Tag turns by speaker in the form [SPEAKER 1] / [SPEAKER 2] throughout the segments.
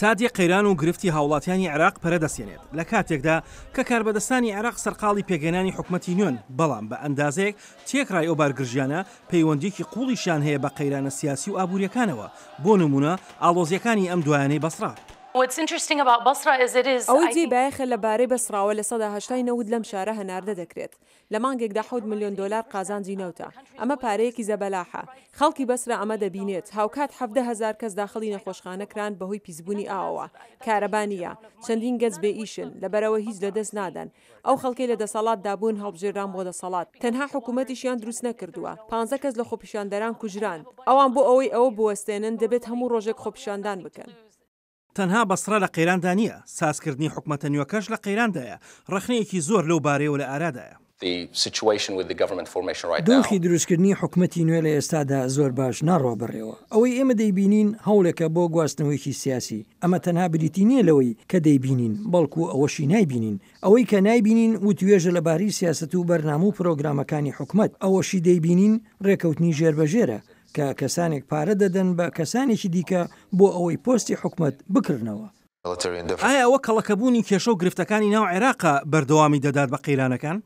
[SPEAKER 1] تا دێ قەیران و گرفتی هاوڵاتیانی عێراق پەرە دەسێنێت، لە کاتێکدا کە کاربەدەستانی عێراق سەرقاڵی پێکهێنانی حکومەتی نوێن، بەڵام بە ئەندازەیەک تێکڕای ئەو بارگرژیانە پەیوەندییەکی قووڵیشیان هەیە بە قەیرانە سیاسی و ئابوورییەکانەوە، بۆ نموونە ئاڵۆزییەکانی ئەم دوایانەی بەسڕە.
[SPEAKER 2] ئەوەی جێی بایەخە لە بارەی بەسڕاوە 80% ی نەوت لەم شارە هەناردە دەکرێت. لە مانگێکدا حەوت ملیۆن دۆلار قازانجی نەوتە. ئەمە پارەیەکی زەبەلاحە. خەڵکی بەسرە ئەمە دەبینێت. هاوکات 17 هەزار کەس داخڵی نەخۆشخانە کران بەهۆی پیسبوونی ئاوەوە. کارەبا نییە. چەندین گەنج بێ ئیشن. لەبەرئەوە هیچ لەدەست نادەن. ئەو خەڵکەی لە دەسەڵاتدا بوون هەڵبژێران بۆ دەسەڵات. تەنها حکومەتیشیان دروست نەکردووە. پانزە کەس لە خۆپیشاندەران کوژران. ئەوان بۆ ئەوەی ئەوە بوەستێنن دەبێت هەموو ڕۆژێک خۆپیشاندان بکەن.
[SPEAKER 1] تەنها بەسڕە لە قەیراندا نییە، سازکردنی حکومەتە نوێکەش لە قەیراندایە، ڕەخنەیەکی زۆر لەو بارەیەوە لە ئارادایە.
[SPEAKER 3] دۆخی دروستکردنی حکومەتی نوێ لە ئێستادا زۆر باش ناڕوا بەڕێوە. ئەوەی ئێمە دەیبینین هەوڵێکە بۆ گواستنەوەیەکی سیاسی. ئەمە تەنها بریتی نییە لەوەی کە دەیبینین، بەڵکو ئەوەشی نایبینین. ئەوەی کە نایبینین وتوێژە لەبارەی سیاسەت و بەرنامە و پرۆگرامەکانی حکومەت. ئەوەشی دەیبینین ڕێکەوتنی ژێربەژێرە کە کەسانێک پارە دەدەن بە کەسانێکی دیکە بۆ ئەوەی پۆستی حکومەت بکڕنەوە.
[SPEAKER 1] ئایا ئەوە کەڵەکەبوونی کێشە و گرفتەکانی ناو عێراقە بەردەوامی دەدات بە قەیرانەکان؟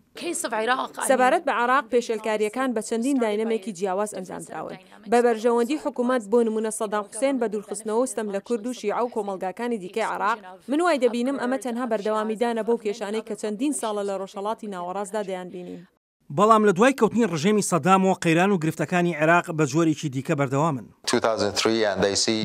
[SPEAKER 2] سەبارەت بە عێراق، پێشێلکارییەکان بە چەندین داینەمێکی جیاواز ئەنجامدراون بە بەرژەوەندی حکومەت، بۆ نموونە سەدام حوسێن بە دوورخستنەوە و ستەم لە کورد و شیعە و کۆمەڵگاکانی دیکەی عێراق، من وای دەبینم ئەمە تەنها بەردەوامیدانە بەو کێشانەی کە چەندین ساڵە لە ڕۆژهەڵاتی ناوەڕاستدا دەیانبینین.
[SPEAKER 1] بەڵام لە دوای کەوتنی ڕژێمی سەدامەوە قەیران و گرفتەکانی عێراق بە جۆرێکی دیکە بەردەوامن.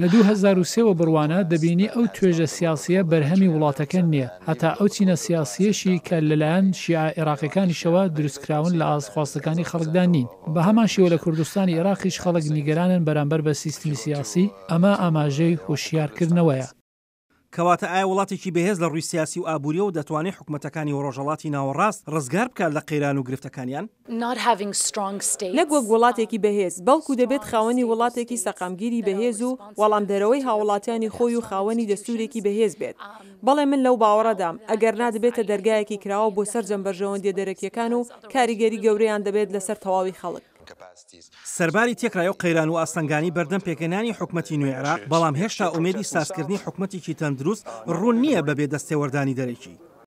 [SPEAKER 4] لە 2003 وە بڕوانە دەبینی ئەو توێژە سیاسییە بەرهەمی وڵاتەکە نییە، هەتا ئەو چینە سیاسییەشی کە لەلایەن شیعە ئێراقیەکانیشەوە دروستکراون لە ئاست خواستەکانی خەڵکدا نین. بە هەمان شێوە لە کوردستانی ئێراقیش خەڵک نیگەرانن بەرامبەر بە سیستمی سیاسی، ئەمە ئاماژەی هۆشیارکردنەوەیە.
[SPEAKER 1] کەواتە ئایا وڵاتێکی بەهێز لە ڕووی سیاسی و ئابووریەوە دەتوانێت حکومەتەکانی ڕۆژهەڵاتی ناوەڕاست ڕزگار بکات لە قەیران و گرفتەکانیان؟
[SPEAKER 2] نەک وەک وڵاتێکی بەهێز، بەڵکو دەبێت خاوەنی وڵاتێکی سەقامگیری بەهێز و وەڵامدەرەوەی هاوڵاتیانی خۆی و خاوەنی دەستوورێکی بەهێز بێت. بەڵێ من لەو باوەڕەدام، ئەگەرنا دەبێتە دەرگایەکی کراوە بۆ سەرجەم بەرژەوەندیە دەرەکیەکان و کاریگەری گەورەیان دەبێت لەسەر تەواوی خەڵک.
[SPEAKER 1] سەرباری تێکڕای ئەو قەیران و ئاستەنگانەی بەردەم پێکهێنانی حکومەتی نوێی عێراق، بەڵام هێشتا ئومێدی سازکردنی حکومەتێکی تەندروست ڕوون نییە بەبێ دەستێوەردانی دەرەکی.